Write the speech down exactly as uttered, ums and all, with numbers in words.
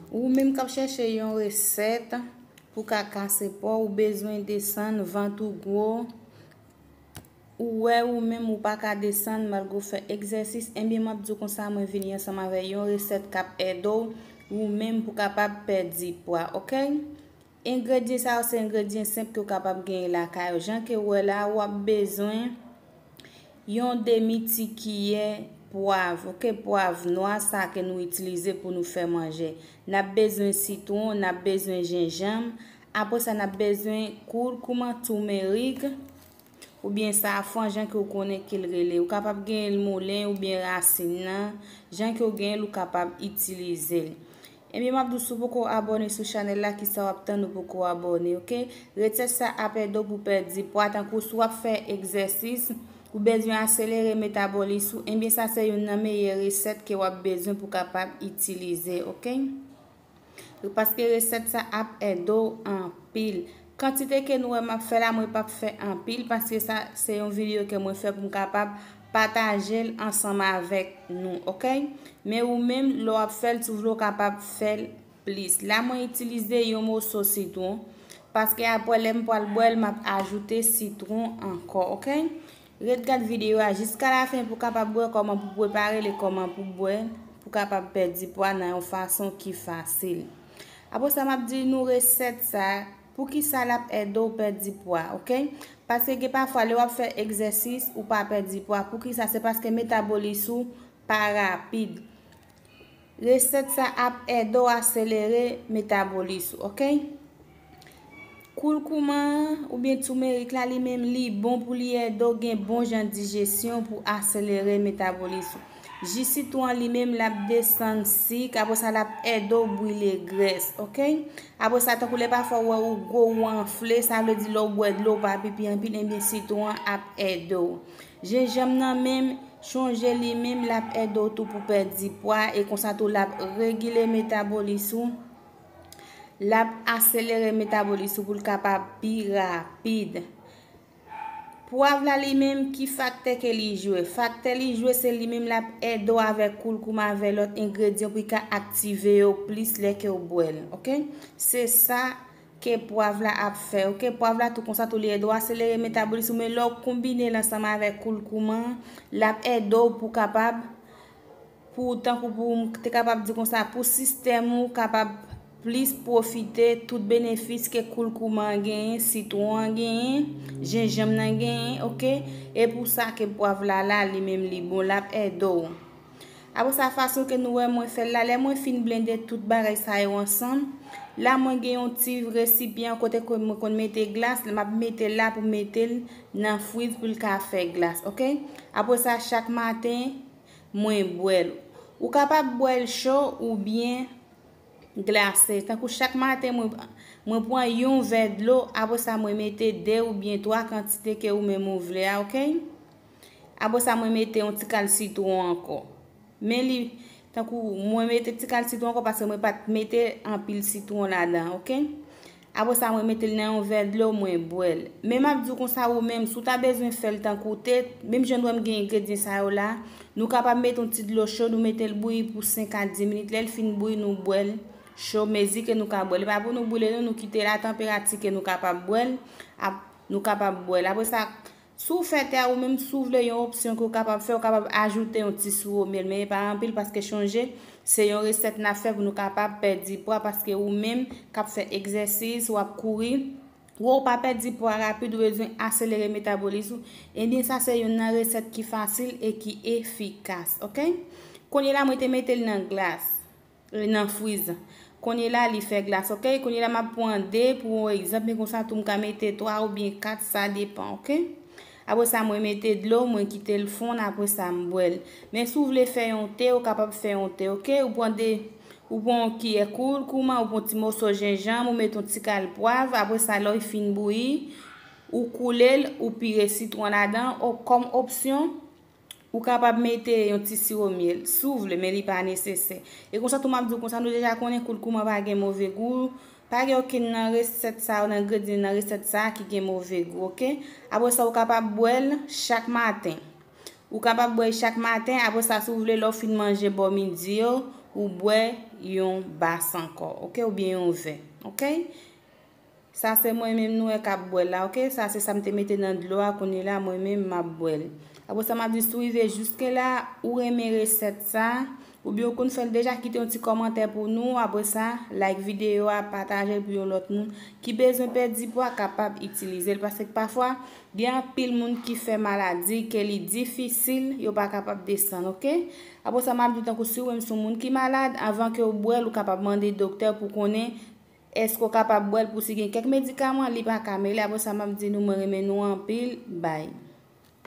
Ou menm k ap chèche yon resèt pou ka kase po, ou bezwen desann, vant ou gwo, ou wè ou menm ou pa ka desann malgre w fè egzèsis, ebyen m ap di w konsa, mwen vini ansanm avè yon resèt k ap ede w ou menm pou kapab pèdi pwa, oke? Engredyan sa yo se engredyan senp ke w kapab genyen lakay ou. Jan ke w wè la, w ap bezwen yon demi ti kiyè pwav, oke, pwav nwa sa ke nou itilize pou nou fè manje. N ap bezwen sitwon, n ap bezwen jenjanm, apre sa n ap bezwen kourkouma, toumerik, oubyen safran, jan ke w konnen ke l rele. Ou kapab genyen l moulen oubyen rasin nan, jan ke w genyen l, ou kapab itilize l. Ebyen, m ap di w, si w poko abòne sou chanèl la, kisa w ap tann, ou poko abòne, oke? Resèt sa ap ede w pou pèdi pwa, tankou si w ap fè egzèsis, ou bezwen aselere metabolis ou, ebyen, sa se youn nan meyè resèt ke w ap bezwen pou kapab itilize, oke? Paske resèt sa ap ede w anpil. Kantite ke nou wè m ap fè la, mwen p ap fè anpil, paske sa se yon videyo ke mwen fè pou m kapab pataje l ansanm avèk nou, oke? Men ou menm, lè w ap fè l, si w vle, w kapab fè l plis. La, mwen itilize yon moso sitwon, paske apre, lè m pral bwè l, m ap ajoute sitwon ankò, oke? Ret gad videyo a jiska lafen pou w kapab wè kòman pou prepare l e kòman pou bwè l, pou kapab pèdi pwa nan yon fason ki fasil. Apre sa, m ap di nou resèt sa, poukisa l ap ede w pèdi pwa, oke? Paske gen pafwa, lè w ap fè egzèsis, ou pa pèdi pwa. Poukisa? Se paske metabolis ou pa rapid. Resèt sa ap ede w aselere metabolis ou, oke? Kourkouma an oubyen toumerik la, li menm, li bon pou li ede w gen bon jan dijesyon pou aselere metabolis ou. Ji sitwon an, li menm, l ap desann sik, apre sa, l ap ede w brile grès, oke? Apre sa, tankou lè pafwa w wè ou gwo, ou anfle, sa vle di lè w bwè dlo, ou pa pipi anpil, ebyen sitwon an ap ede w. Jenjanm nan menm, chonje li menm, l ap ede w tou pou pèdi pwa, e konsa tou, l ap regile metabolis ou. L ap aselere metabolis ou pou l kapab pi rapid. Pwav la li menm, ki faktè ke li jwe? Faktè li jwe, se li menm l ap ede w avèk kourkouma, avèk lòt engredyan pou l ka aktive yo plis lè ke w bwè l, oke? Se sa ke pwav la ap fè, oke? Pwav la tou konsa tou li ede w aselere metabolis ou, men lè w konbine l ansanm avèk kourkouma, l ap ede w pou kapab, pou, tankou pou m te kapab di konsa, pou sistèm ou kapab plis pwofite tout benefis ke kourkouma an genyen, sitwon an genyen, jenjanm nan genyen, oke? E pou sa ke pwav la la, li menm li bon, l ap ede w. Apre sa, fason ke nou wè mwen fè l la, lè mwen fin blende tout bagay sa yo ansanm, la mwen gen yon ti resipyan kote ke mwen konn mete glas, m ap mete l la pou mete l nan friz pou l ka fè glas, oke? Apre sa, chak maten, mwen bwè l. Ou kapab bwè l cho oubyen glase. Tankou chak maten, mwen, mwen pran yon vè dlo, apre sa, mwen mete de oubyen twa kantite ke ou menm ou vle a, oke? Apre sa, mwen mete yon ti kal sitwon ankò. Men li, tankou mwen mete ti kal sitwon ankò paske mwen pa t mete anpil sitwon ladan, oke? Apre sa, mwen mete l nan yon vè dlo, mwen bwè l. Men m ap di w konsa, ou menm, si w ta bezwen fè l tankou te, menm jan nou wè m gen engredyan sa yo la, nou kapab mete yon ti dlo cho, nou mete l bouyi pou senk a dis minit. Lè l fin bouyi, nou bwè l cho, mezi ke nou ka bwè l. E pa pou nou brile non, nou kite l a tanperati ke nou kapab bwè l, ap, nou kapab bwè l. Apre sa, si w fè te a ou menm, si w vle yon opsyon ke w kapab fè, w kapab ajoute yon ti siwo myèl, men e pa anpil paske chonje, se yon resèt n ap fè pou nou kapab pèdi pwa, paske ou menm k ap fè egzèsis, w ap kouri, ou wè w pa pèdi pwa rapid, ou bezwen aselere metabolis ou, ebyen sa se youn nan resèt ki fasil e ki efikas, oke? Kounye la, mwen te mete l nan glas, e nan friz. Kounye la, li fè glas, oke? Kounye la, m ap pran de pou yon egzanp, men konsa tou m ka mete twa oubyen kat, sa depan, oke? Apre sa, mwen mete dlo, mwen kite l fonn, apre sa, m bwè l. Men si w vle fè yon te, ou kapab fè yon te, oke? Ou pran de, ou pran yon kiyè kourkouma, ou pran yon ti moso jenjanm, ou mete yon ti kal pwav, apre sa, lè w fin bouyi, ou koule l, ou pire sitwon ladan, o, kòm opsyon, ou kapab mete yon ti siwo myèl, si w vle, men li pa nesesè. E konsa tou m ap di w konsa, nou deja konnen kourkouma pa gen move gou, pa gen okenn nan resèt sa yo, nan engredyan nan resèt sa a ki gen move gou, oke? Apre sa, ou kapab bwè l chak maten. Ou kapab bwè l chak maten, apre sa, si w vle, lè w fin manje bò midi yo, ou bwè yon bas ankò, oke, oubyen yon vè, oke. Sa se mwen menm nou wè k ap bwè l la, oke. Sa se sa m te mete nan dlo a, kounye la mwen menm m ap bwè l. Apre sa m ap di si w rive jiske la, ou renmen resèt sa, oubyen ou konn fè l deja, kite yon ti kòmantè pou nou. Apre sa, like videyo a, pataje l pou yon lòt moun ki bezwen pèdi pwa kapab itilize l. Paske pafwa, gen anpil moun ki fè maladi ke li difisil, yo pa kapab desann, oke? Apre sa, m ap di tankou si w menm se yon moun ki malad, anvan ke w bwè l, ou kapab mande doktè pou konnen èske w kapab bwè l, pou si gen kèk medikaman li pa ka mele. Apre sa, m ap di nou mwen renmen nou anpil. Bay.